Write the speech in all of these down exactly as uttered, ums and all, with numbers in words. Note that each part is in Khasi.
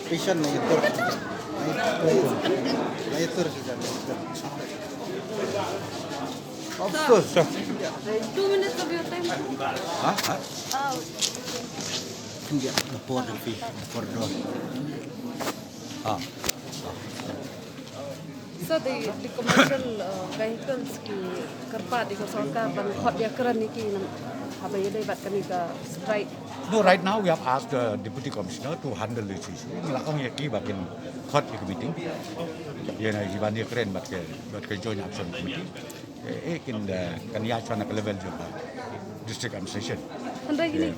Patient na ïatur. Na ïatur. Na ïatur kita. Of course. Two minutes of your time. Ha? Ha? Oh. Hindi, the four, the fee, the four doon. Ah. So the, the commercial uh, vehicles ki kyrpad ïa ka sorkar ban khot ïakren ïa ki na, haba ïadei bad kane ka strike. No, right now we have asked the Deputy Commissioner to handle this issue. Ngi la ong ïa ki ba kin khot ïa ka meeting. Ïa na, ïa ban ïakren bad ka, bad ka Joint Action Committee. Eh, eh, kin da, kan ïa shwa na ka level jong ka district administration. Hynrei kine,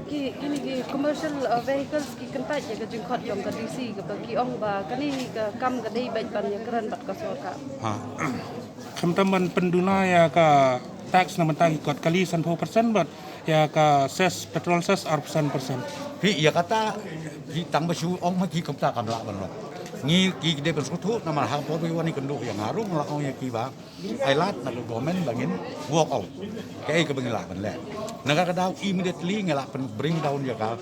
ki, kine ki commercial uh, vehicles ki kyntait ïa ka jingkhot jong ka D C kaba ki ong ba kane ka kam ka dei beit ban ïakren bad ka sorkar. Ha. Khamtam ban pynduna ïa ka tax na bynta ki kot kali sanphew percent bad ïa ka cess, petrol cess arphew san percent. Phi ïa kata, phi tang ba shu ong ma ki kumta kam lah ban long. Ngi ki dei ban sngewthuh namar ha por ba wan ïa kynduh ïa nga ruh nga la ong ïa ki ba ai lad na ka government ba ngin walk out. Kaei kaba ngi lah ban leh. Na kata ka daw immediately ngi lah pyn bring down ïa ka,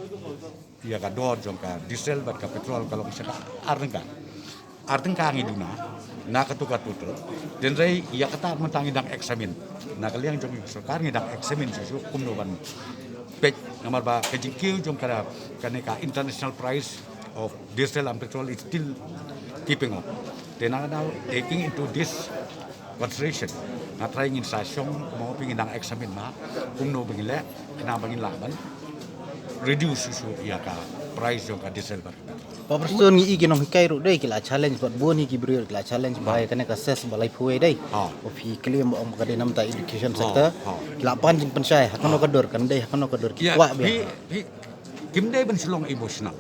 ïa ka dor jong ka diesel bad ka petrol ka long sha ka ar tyngka. Ar tyngka ngi duna na katu ka total. Hynrei ïa kata mynta ngi dang examine. Na ka liang jong ka sorkar ngi dang examine shuh shuh kumno ban peit namar ba ka jingkiew jong ka, kane ka international price of diesel and petrol is still keeping on. Te na ka daw taking into this consideration, nga try ngin sa shong mo phi ngin dang examine ma kumno ba ngin leh khnang ba ngin lah ban reduce shuh shuh ïa ka price jong ka diesel bad. Pak Prestone, ngi i ki nonghikai ruh dei ki la challenge bad bun hi ki briew ki la challenge ba ïa kane ka cess ba laiphew wei dei. Ha. Ba phi claim ba ong ba ka dei namar ka education sector. Ha. Ki la pan jingpynshai ha kano ka dur kan dei ha kano ka dur ki kwah bha. Phi, phi kim dei ban shu long emotional.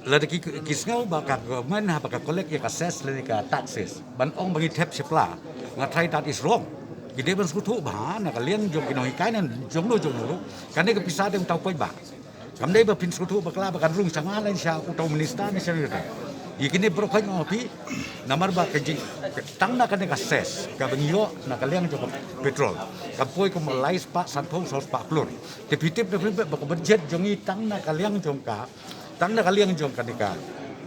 Lada ki, ki sngew ba ka government haba ka collect ïa ka cess lane ka taxes ban ong ba ngi thep shipla, nga try that is wrong. Ki dei ban sngewthuh ba na ka liang jong ki nonghikai ne jong no jong no ruh kane ka pisa dei ban tau poi ba. Kam dei ba phin sngewthuh bakla ba kan rung sha nga lane sha uto u minister ne sha uto. Ïa kine baroh khoit nga ong phi namar ba ka jing tang na kane ka cess kaba ngi ïoh na ka liang jong ka petrol ka poi kumba lai spah sanphew saw spah klur. Te phi tip ne phi ba ka budget jong ngi tang na ka liang jong ka Tang na ka liang jong kane ka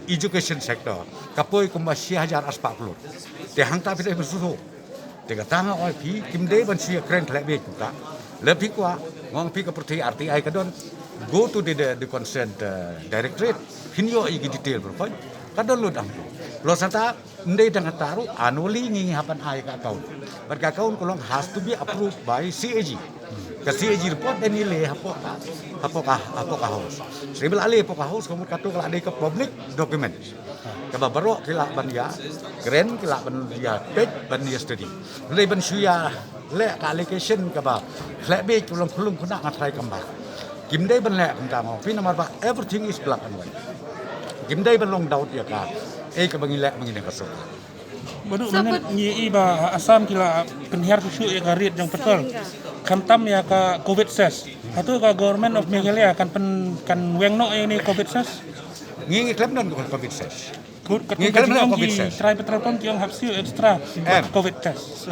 education sector ka poi kumba shi hajar ar spah klur. Te hangta phi dei ban sngewthuh. Te kata nga ong ïa phi kim dei ban shu ïakren khlem beit kumta. Lada phi kwah nga ong ïa phi ka pyrthei R T I ka don. Go to the, the, the concerned uh, directorate. Phin ïoh ïa ki detail baroh. Ka don lut hangto. Plus hangta Ym dei tang kata ruh, annually ngi, ngi hap ban ai ka account. Bad ka account ka long has to be approved by C A G. Ka C A G report dei ban leh hapoh ka, hapoh ka, hapoh ka House. Shuwa ba la leh hapoh ka House, ka mut kato ka la dei ka public document. Kaba baroh ki lah ban ïa kren, ki lah ban ïa peit, ban ïa study. Ym dei ban shu ïa leh ka allegation kaba khlem beit, u long khlem kena nga tharai kam bha. Kim dei ban leh kumta mo. Phi namar ba everything is black and white. Kim dei ban long doubt ïa ka. Ei kaba ngi leh ba ngi dang ka sorkar. Badu mynne ngi i ba Assam ki la pynhiar shuh shuh ïa ka rate jong petrol. Khamtam ïa ka covid cess. Hato ka Government of Meghalaya kan pyn, kan weng noh ïa ine covid cess? Ngi, ngi khlem don ka covid cess. Ngi khlem leh covid test. Trai petrol pump ki ong hap siew extra. Em. Covid test.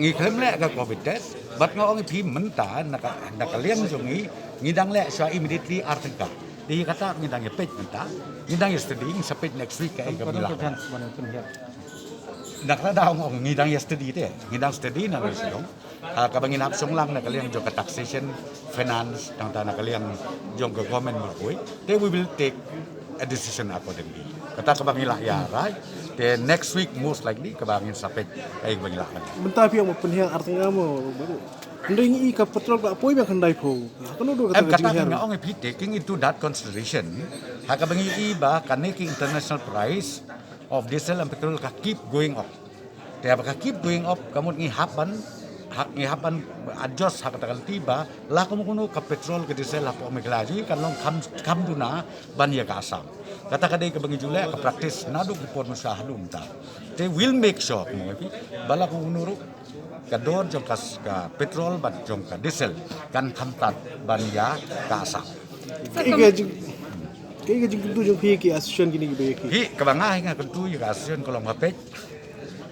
Ngi khlem leh ka covid test. Bad nga ong ïa phi mynta na ka, na ka liang jong ngi, ngi dang leh shuwa immediately ar tyngka. Te kata ngi dang ïa peit mynta. Ngi dang ïa study, ngi sa peit next week kaei kaba ngi lah. Na kata daw nga ong ngi dang ïa study te. Ngi dang study na ka liang jong Ha kaba ngin hap shong lang na ka liang jong ka taxation, finance, nangta na ka liang jong ka government markui. Te we will take a decision accordingly. Kata kaba ngi lah ïa rai. Te next week most likely kaba ngin sa peit kaei kaba ngi lah. Mynta phi ong ba pynhiar ar tyngka mo badu. Hynrei ngi i ka petrol ka poi ba khyndai phew. Em kata nga ong ïa phi taking into that consideration. Ha kaba ngi i ba kane ka international price of diesel and petrol ka keep going up. Te haba ka keep going up, ka mut ngi hap ban, ha, ngi hap ban adjust ha kata ka lynti ba la kum kumno ka petrol ka diesel hapoh Meghalaya jong ngi kan long kham, kham duna ban ïa ka Assam. Kata ka dei kaba ngi ju leh ka practice naduh ka por mynshwa haduh mynta. Te we'll make sure kumno ba la kum kumno ruh ka dor jong ka, ka petrol bad jong ka diesel kan kham tad ban ïa ka Assam. Kaei ka jing, kaei ka jingkyntu jong phi ki association kine kiba ïa ki? Hi, kaba nga hi nga kyntu ïa ka association ka long ba peit.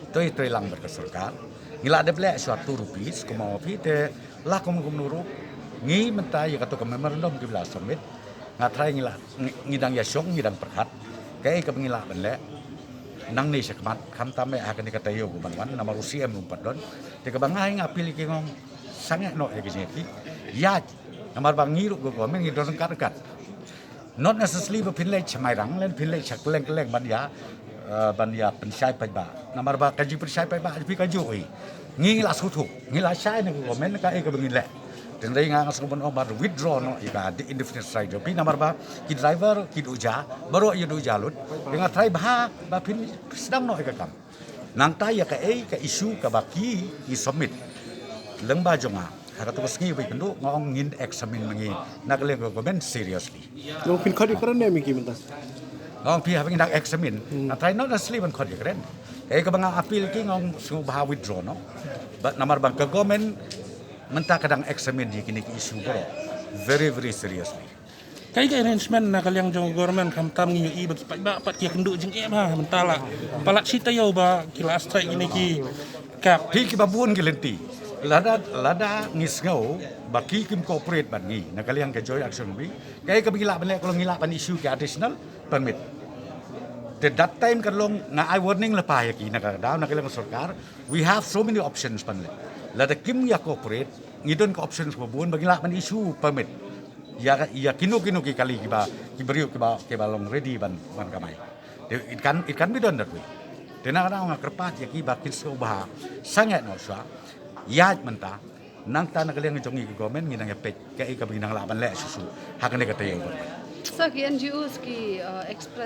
To ïa trei lang bad ka sorkar. Ngi la dep leh shuwa two rupees kumno phi te la kum kumno ruh. Ngi mynta ïa kato ka memorandum ki la submit. Nga trai ngi la ngi, ngi dang ïa shong, ngi dang pyrkhat. Kaei kaba ngi lah ban leh nangne shakhmat, khamtam eh ha kane ka taïew kaban wan, namar u C M um pat don. Te kaba nga, nga appeal ïa ki, nga ong sangeh noh ïa ka jingïakhih. Ïaid, namar ba ngi ruh ka government ngi don ryngkat ryngkat. Not necessarily ba phin leit sha Mairang, lane phin leit sha kylleng kylleng ban ïa, eh, ban ïa pynshai paidbah. Namar ba ka jingpynshai paidbah jong phi kajuh hi. Ngi, ngi la sngewthuh, ngi la shai na ka government kaei kaba ngin leh. Te hynrei nga, nga sngewbha ban ong ba withdraw noh ïa ka indefinite strike jong phi, namar ba ki driver ki duh ja, baroh ïa duh ja lut. Te nga trai bha ba phin sdang noh ïa ka kam. Nangta ïa kaei ka issue kaba ki, ki submit lyngba jong nga ha kato ka sngi ba ïakynduh, nga ong ngin examine ma ngi na ka liang ka government seriously. Nga ong phin khot ïakren ne em ïa ki mynta? Nga ong phi, haba ngi dang examine, nga trai not necessarily ban khot ïakren. Kaei kaba nga appeal ïa ki, nga ong sngewbha withdraw noh. But namar ba ka government mynta ka dang examine ïa kine ki issue baroh very, very seriously. Kaei ka arrangement na ka liang jong government, khamtam ngi ïohi ba ki paidbah pat ki ïakynduh jingeh bha mynta la palat shi taïew ba ki la strike kine ki cab. Phi, kiba bun ki lynti. Lada, lada ngi sngew ba ki kim cooperate bad ngi na ka liang ka joint action week, kaei kaba ngi lah ban leh, ka long ngi lah ban issue ki additional permit. Te that time ka long, nga ai warning lypa ïa ki na ka daw na ka liang ka sorkar. We have so many options ban leh. Lada kim ïa cooperate, ngi don ka options ba bun ba ngi lah ban issue permit ïa, ïa kino kino ki kali kiba, ki briew kiba, kiba long ready ban, ban kamai. It can, it can be done that way. Te na ka daw nga kyrpad ïa ki ba kin sngewbha sangeh noh shuwa, ïaid mynta. Nangta na ka liang jong ngi ka government ngi nang ïa peit kaei kaba ngi nang lah ban leh shuh shuh ha kane ka taïew. Sir, ki N G Os ki, uh, express